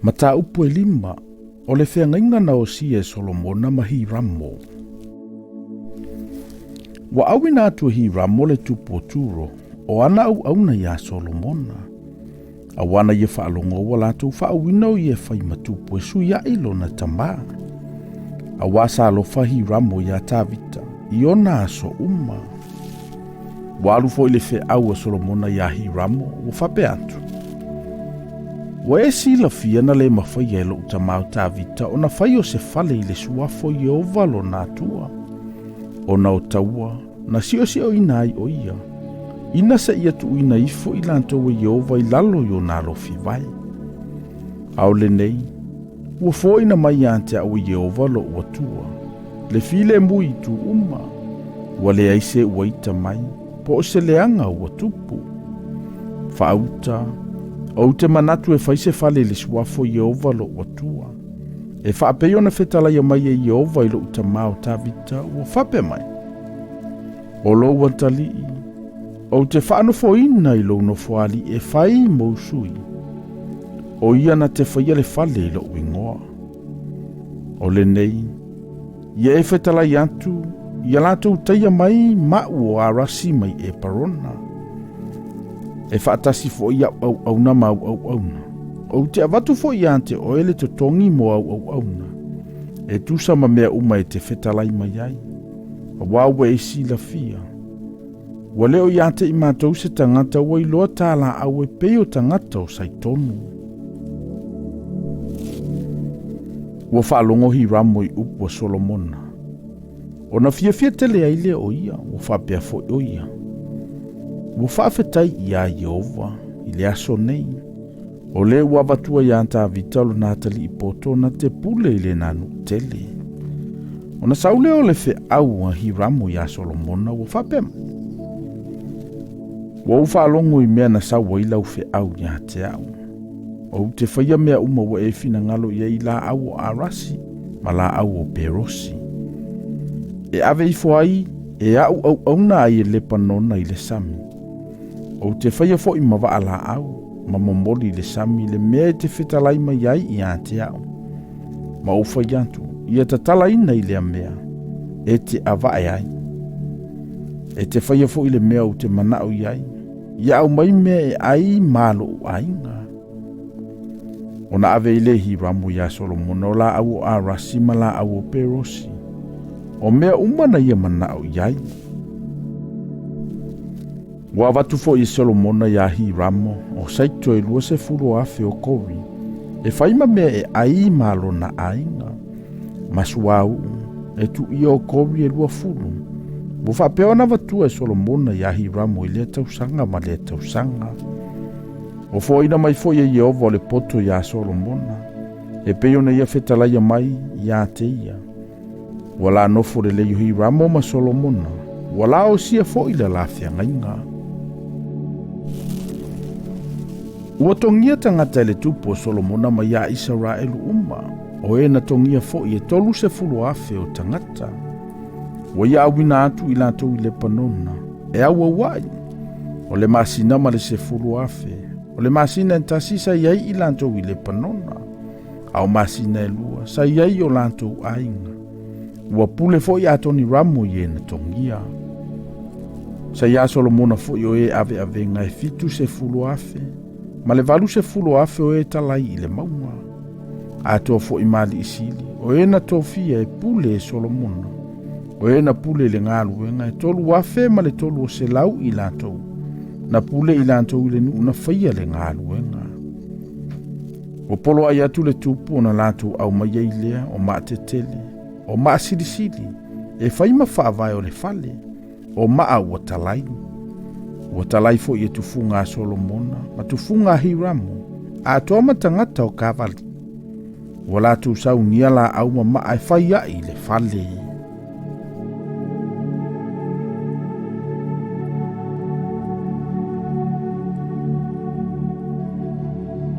Mataupu e lima, o le feagaiga na osia e Solomona ma Hiramo. Ua auina atu e Hiramo le tupu o Turo, o ana auauna iā Solomona. Auā na ia faalogo ua latou faauina o ia e fai ma tupu e suiaʻi lona tamā. Auā sa alofa Hiramo iā Tavita i ona aso uma. Ua alu foi le feau a Solomona iā Hiramo, ua faapea atu, Ua e silafia na le mafaia e loʻu tamā o Tavita ona fai o se fale i le suafa o Ieova lona Atua, ona o taua na siʻosiʻoina ai ʻo ia, ina seia tuuina ifo i latou e Ieova i lalo i ona alofi vae. A o lenei, ua foaina mai ia te aʻu e Ieova loʻu Atua, le filemu i itu uma, ua leai se ua ita mai, po o se leaga ua tupu. Faauta, ou te manatu e fai se fale i le suafa o Ieova loʻu Atua, e faapei ona fetalaia mai e Ieova i loʻu tamā o Tavita, ua faapea mai, O lou atalii, ou te faanofoina i lou nofoalii e fai mou sui, o ia na te faia le fale i loʻu igoa. O lenei, ia e fetalai atu, ia latou taia mai maʻu o Arasi mai Eparona. E faatasi foi au auauna ma au auauna. Ou te avatu foi ia te oe le totogi mo au auauna, e tusa ma mea uma e te fetalai mai ai. Auā ua e silafia, ua le o ia te i matou se tagata ua iloa tā laau e pei o tagata o Saitonu. Ua faalogo Hiramo i upu a Solomona. Ona fiafia tele ai lea o ia, ua faapea foi o ia, Ua faafetai iā Ieova i le aso nei, O lea ua avatua iā Tavita lona atalii poto na te pule i lena nuu tele. Ona sau lea o le feau a Hiramo iā Solomona ua faapea mai, Ua ou faalogo i mea na sau ai lau feau iā te au. Ou te faia mea uma ua e finagalo i ai i laau o Arasi ma laau o Perosi. E ave ifo ai e aʻu auauna ai e Lepanona i le sami. Ou te faia foi ma vaa laau, ma momoli i le sami le mea e te fetalai mai ai iā te au. Ma ou fai atu, ia tatalaina i lea mea, e te avae ai. E te faia foi le mea ou te manao i ai, ia aumai mea e ai ma loʻu aiga. Ona ave ai lea e Hiramo iā Solomona o laau o Arasi ma laau o Perosi, o mea uma na ia manao i ai. Ua avatu foi e Solomona iā Hiramo o saito e 20,000 o kori, e fai ma mea e ai ma lona aiga, ma suauu e tuuia o kori e 20. Ua faapea ona avatua e Solomona iā Hiramo i lea tausaga ma lea tausaga. Ua foaina mai foi e Ieova o le poto iā Solomona, e pei ona ia fetalaia mai iā te ia. Ua la nofo lelei o Hiramo ma Solomona, ua la osia foi le la feagaiga. Ua togia tagata e le tupu o Solomona mai iā Isaraelu uma, o e na togia foi e 30,000 o tagata. Ua ia auina atu i latou i Lepanona, e auauai, o le masina ma le 10,000, o le masina e tasi sa i ai i latou i Lepanona, a o masina e lua sa i ai i o latou aiga. Ua pule foi Atoniramo i e na togia. Sa iā Solomona foi o e aveavega e 70,000, ma le 80,000 o e talai i le mauga. Atoa foi ma alii sili, o e na tofia e pule e Solomona, o e na pule i le galuega e 3,000 ma le 300 i latou, na pule i latou i le nuu na faia le galuega. Ua poloai atu le tupu ona latou aumai ai lea o maatetele, o maasilisili, e fai ma faavae o le fale, o maa ua talai. Ua talai foi e tufuga a Solomona ma tufuga a Hiramo, atoa ma tagata o Kavali. Ua latou saunia laau ma maa e fai ai le fale.